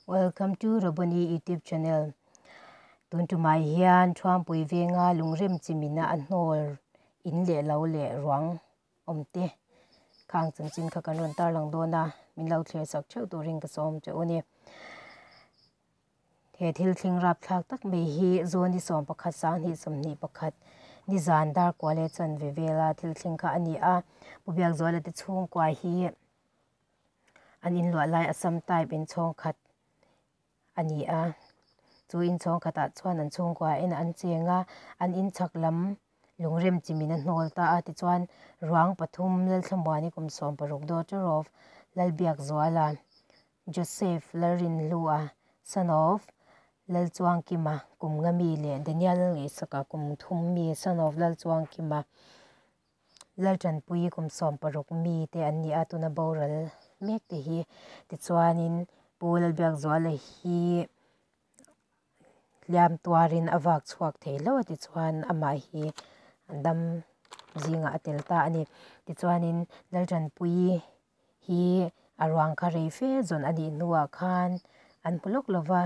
Welcome to Roboni YouTube channel. Tun tumah hian Thuampui venga lungrem chimina a hnawl in leh lo leh ruang awm te khang chanchin kha kan rawn tarlang dawn a, min lo thlir sak theuh turin ka sawm che u ni. He thil thleng rapthlak tak mai hi Zawni 11 2021 nizan dar kua leh chanve vela thil thleng kha a ni a, Pu Biakzuala te chhungkua hi an inluah lai Assam type inchhawng khat a ni a, chu inchhawng khatah chuan an chhungkua en an cheng a, an inchhak lam lungrem chimin a hnawl ta a, tichuan ruang pathum Lalthlamuani kum 16 daughter of Lalbiakzuala Joseph Lalrinhlua son of Lalchuangkima kum nga mi leh Daniel Lalngeihsaka kum thum mi son of Lalchuangkima Laltanpui kum 16 mi te an ni a, tuna boral mek te hi. Tichuanin Pu Lalbiakzuala hi hliam tuarin a vak chhuak thei hlauh a, tichuan amah hi dam zingah a tel ta a ni. Tichuanin Laltanpui hi a ruang kha rei fe zawn a nih hnuah khan an hmu lawk lova,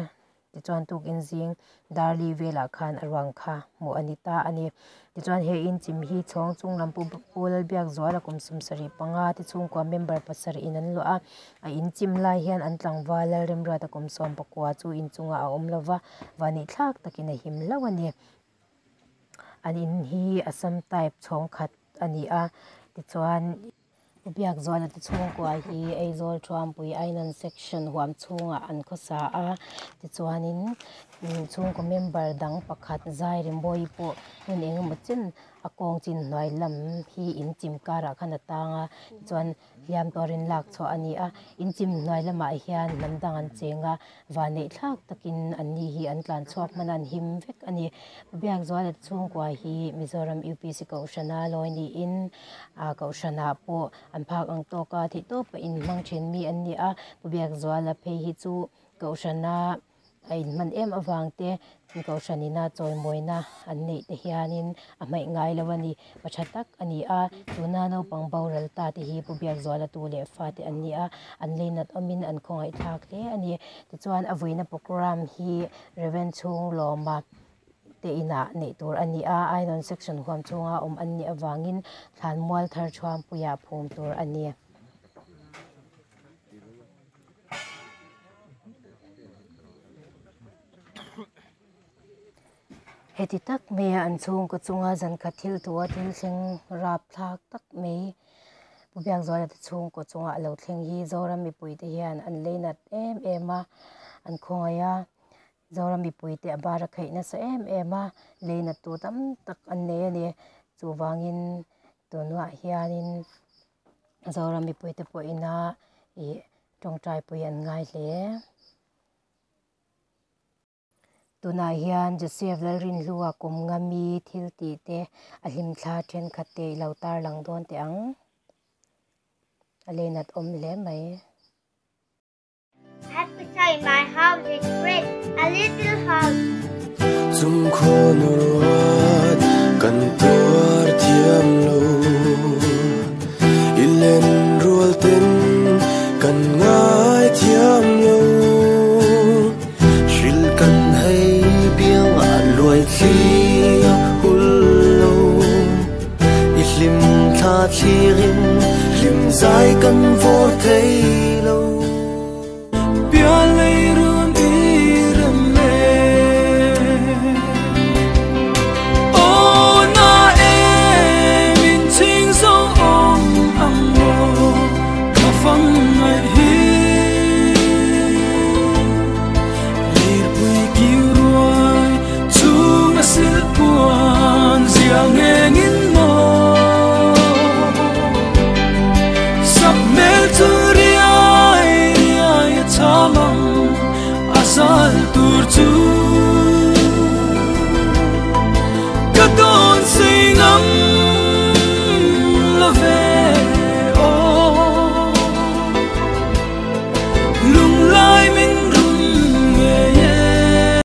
tichuan tukin zing darli velah khan a ruang kha hmuh a ni ta a ni. Tichuan he inchim hi chhawng chung lam pu Pu Lalbiakzuala kum 75 te chhungkua member pasarih in an luah a, a inchim lai hian an tlangval Lalremruata kum 19 chu inchungah a awm lova, vani thlak takin a him hlauh a ni. An in hi Assam type chhawng khat a ni a, tichuan Biakzuala te chhungkua hi Aizawl Thuampui Island section huam chhungah an khawsa a, tichuanin chhungkaw member dang pakhat zai rimawi pawh hun engemaw chen a kawng chin hnuai lam hi inchim karah khan a tang a, tichuan hliam tuarin lak chhuah a ni a, inchim hnuai lamah hian hnam dang an cheng a, vanneih thlak takin an ni hi an tlan chhuak hman a, an him vek a ni. Biakzuala te chhungkua hi Mizoram UPC Kohhrana lawi niin a Kohhranah pawh an phak ang tawk a, theihtawpa inhmang thin mi an ni a, Pu Biakzuala phei hi chu Kohhrana a inhman em avang te Kohhranina chawimawina an neih te hianin a hmaih ngai lo a ni. Pa tha tak a ni a, tuna naupang boral ta te hi Pu Biakzuala tu leh fa te an ni a, an leinat awmin an khawngaih thlak hle a ni. Tichuan a vuina programme hi Reverend Chhunglawma te inah neih tur a ni a, Ainawn section huam chhunga awm an nih avangin thlanmual thar Thuampuiah phum tur a ni. Heti tak maia an chhungkaw chunga zankhat thil thu a thil thleng rap thlak tak mai Pu Biakzuala te chhungkaw chunga a lo thleng hi Zoram mipui te hian an leinat em em a, an khawngaih a, Zoram mipui te a bar a kheih nasa em em a, leinat tur tam tak an nei a ni. Chuvangin tunah hianin Zoram mipui te pawh ina ih tawngtaipui an ngai hle. Tunah hian Joseph Lalrinhlua kum nga mi thil tih te a hlimthla thenkhat te i lo tarlang dawn teh ang. A leinat awm hle mai. Have to say my house is great, a little house. Chungkhaw ruat kan tuar thiam lo.